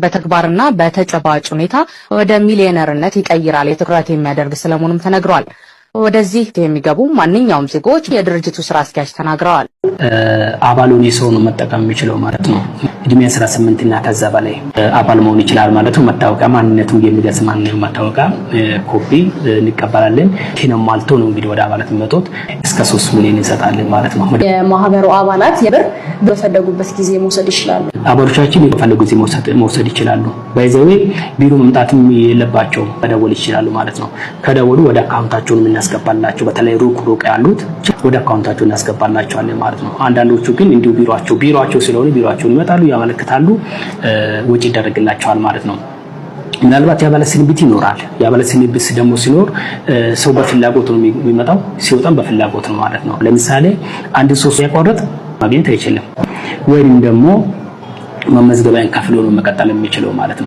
በተግባርና በተጨባጭ ሁኔታ ወደ ሚሊዮነርነት ይቀይራል የትኩረት የሚያደርግ ስለመሆኑም ተነግሯል። ወደዚህ የሚገቡ ማንኛውም ዜጎች የድርጅቱ ስራ አስኪያጅ ተናግረዋል። አባሉን የሰው ነው መጠቀም የሚችለው ማለት ነው። እድሜ 18 እና ከዛ በላይ አባል መሆን ይችላል ማለት ነው። መታወቂያ፣ ማንነቱን የሚገልጽ ማንኛውም መታወቂያ ኮፒ እንቀበላለን። ይህን አሟልቶ ነው እንግዲህ ወደ አባላት የሚመጡት። እስከ 3 ሚሊዮን እንሰጣለን ማለት ነው። የማህበሩ አባላት የብር በፈለጉበት ጊዜ መውሰድ ይችላሉ። አባሎቻችን የፈለጉ ጊዜ መውሰድ ይችላሉ። By the way ቢሮ መምጣትም የለባቸውም፣ መደወል ይችላሉ ማለት ነው። ከደወሉ ወደ አካውንታቸውን የምናስገባላቸው፣ በተለይ ሩቅ ሩቅ ያሉት ወደ አካውንታቸው እናስገባላቸዋለን ማለት ነው። አንዳንዶቹ ግን እንዲሁ ቢሮአቸው ቢሮአቸው ስለሆነ ቢሮአቸውን ይመጣሉ፣ ያመለክታሉ፣ ወጪ ይደረግላቸዋል ማለት ነው። ምናልባት የአባላት ስንብት ይኖራል። የአባላት ስንብት ደግሞ ሲኖር ሰው በፍላጎት ነው የሚመጣው፣ ሲወጣም በፍላጎት ነው ማለት ነው። ለምሳሌ አንድ ሰው ሲያቋርጥ ማግኘት አይችልም፣ ወይም ደግሞ መመዝገቢያን ከፍሎ ነው መቀጠል የሚችለው ማለት ነው።